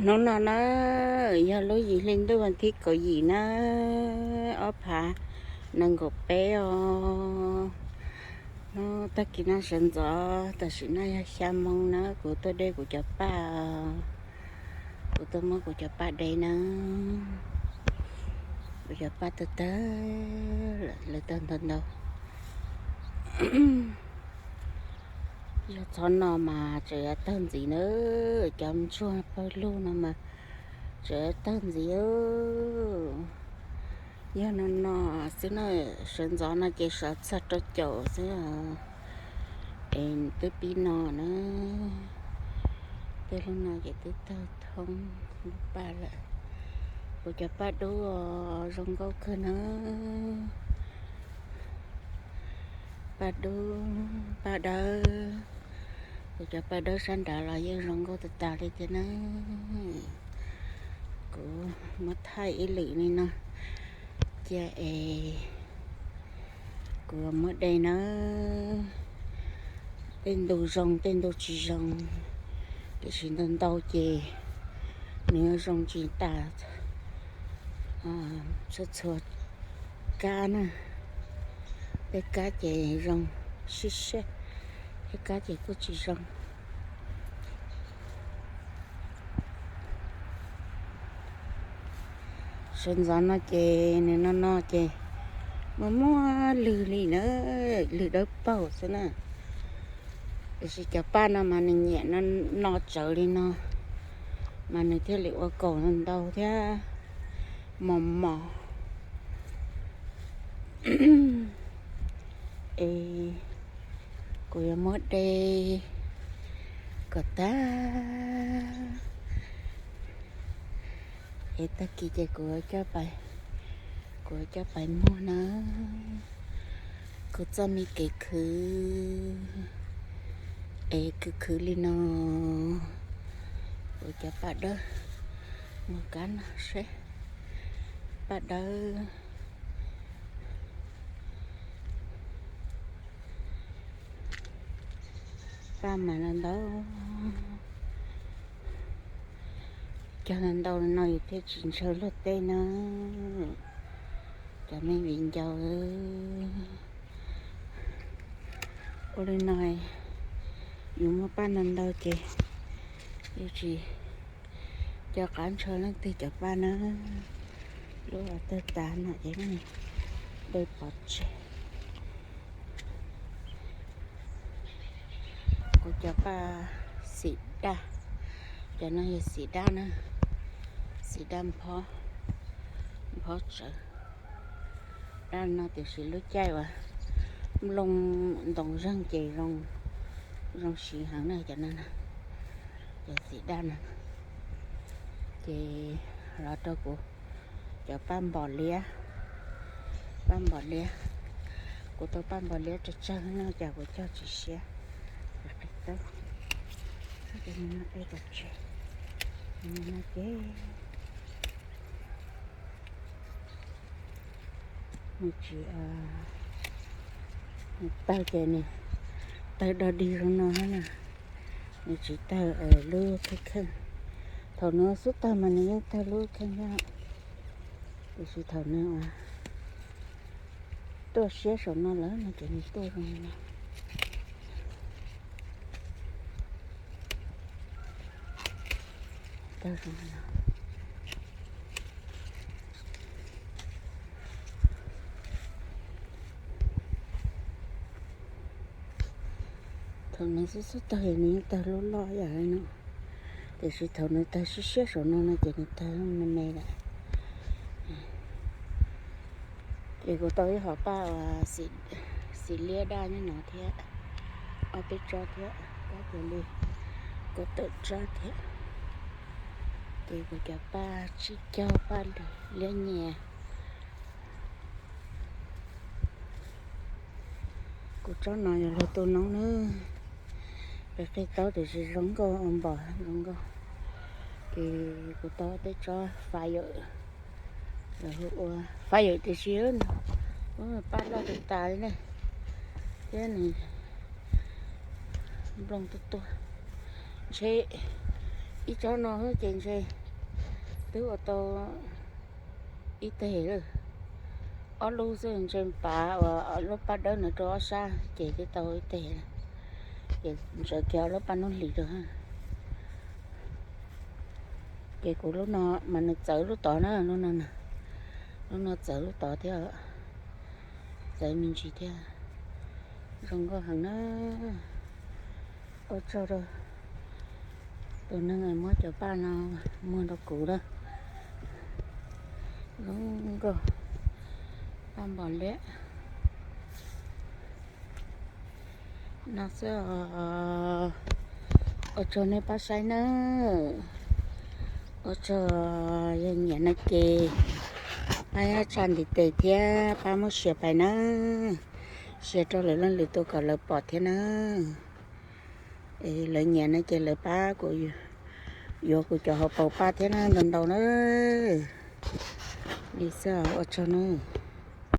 Hnub no na, yog lub yim hli ntuj vas thib kaum yim na, ob phav nees nkaum peb os. Hnub tag kis no sawv ntxov, tam sim no yog xya moo na, kuv tuaj de kuv cov paj, kuv tuaj muab kuv cov paj de na. Kuv cov paj tawg tawg lawm, lawv tawg ntau ntau. Yog txhob no mas tseem yuav tawg ntxiv na, cov ntsuag pawg lug no mas tseem yuav tawg ntxiv. Yog no no xwb na, sawv ntxov no ces sawv txog rau caum xwb. Es twb pib no na, tej lub no ces twb tawg thoob lub paj lawm. Kuv cov paj dub zoo nkauj kawg na. Paj dub, paj dawb. Kuv cov paj dawb sab nrad los yeej zoo nkauj tas tas li thiab na. Kuv muab thaij ib lwm li no cia es kuv muab de na. Tej ntu zoo tej ntu tsis zoo, tiam sis ntau ntau ces nws yuav zoo tsis tas txhua txhua kab na. Tej kab ces zoo siab siab, tej kab ces kuj tsis zoo. Sawv ntxov no ces nws no no ces muaj muaj lwg li na, lwg dawb paug xwb na. Tiam sis cov paj no mas nws nyiam no tsawv li no, mas nws thiaj li ua kaus ntau thiab mos mos. Es kuv yuav muab de kom tag. Es tag kis ces kuv, kuv coj pais muag na. Kuv txoj me kev khwv es khwv khwv li no. Kuv cov paj dawb, mus kab no seb, paj dawb. Paj mas ntau ntau, cog ntau ntau li no yus thiaj tsis ntshaw luag tej na. Cov me viv ncaus, ua li no yus muaj paj ntau ntau ces yus tsis nco qab ntshaw leej twg cov paj na. Lub tawg tas no ces de pov tseg. Kuv cov paj xim daj, cov no yog xim daj na, xim daj nphob, nphob tsawv. Daj no tiam sis lub caij uas nplooj ntoos zeeg ces zoo siv heev na cov no, cov xim daj no. Ces los rau kuv cov paj npos liab, paj npos liab. Kuv tau paj npos liab tsawg tsawg no cas kuv cog tsis siab. Qis taub, no peb pov tseg, no ces nws tsis, nws tawg ces nws tawg dog dig zoo no na, nws tsis tawg lub kheej kheej. Thaum nws xub tawg mas nws yeej tawg lub kheej thiab, tiam sis thaum nws tuaj siab saum no lawm no ces nws tuaj zoo no. Tawg zoo no. Thaum nws xub xub tawg nws yeej tawg lub loj yam li no, tiam sis thaum nws tawg siab siab saum no no ces nws tawg me me lawm. Ces kuv tau ib hom paj uas xim liab daj nyob no thiab, ob peb tsob thiab, kab kiag li kaum tawm tsob thiab. Ces kuv cov paj tsib caug paj liab nyias. Kuv tsob no yog luag tu noob na, qis qis taub tiam sis zoo nkauj ua npos zoo nkauj. Ces kuv tau tej tsob fire, lawv hu ua fire tiam sis paj loj tas tas li ne, thiab nws nplooj tuaj tuaj, ntshe Ib tsob no ces ntshe twb ua tau ib teg lawm. Ob lub xwb, ntshe pav uas lub paj dawb no rau ob sab ces twb tau ib teg. Ces ntsaws kiag ob lub paj nub hlis rau. Ces kuv lub no mas nws txawv lub tod na, lub no, lub no txawv lub tod thiab, txawv me ntsis thiab. Zoo nkauj heev na. Ua tsaug rau tus neeg muab cov paj no muag rau kuv na. Zoo nkauj, paj npos liab. No xwb os. Ua tsaug nej pab saib nawb. Ua tsaug, yog nyiam no ces pab tsa ntiv tes thiab pab muab share pais nawb. Share rau lwm leej lwm tus kom lawv pom thiab nawb. Lawv nyiam no ces lawv pab kuv yuav kuv cov hauv paus paj thiab na, ntau ntau na. Li xwb, ua tsaug nawb.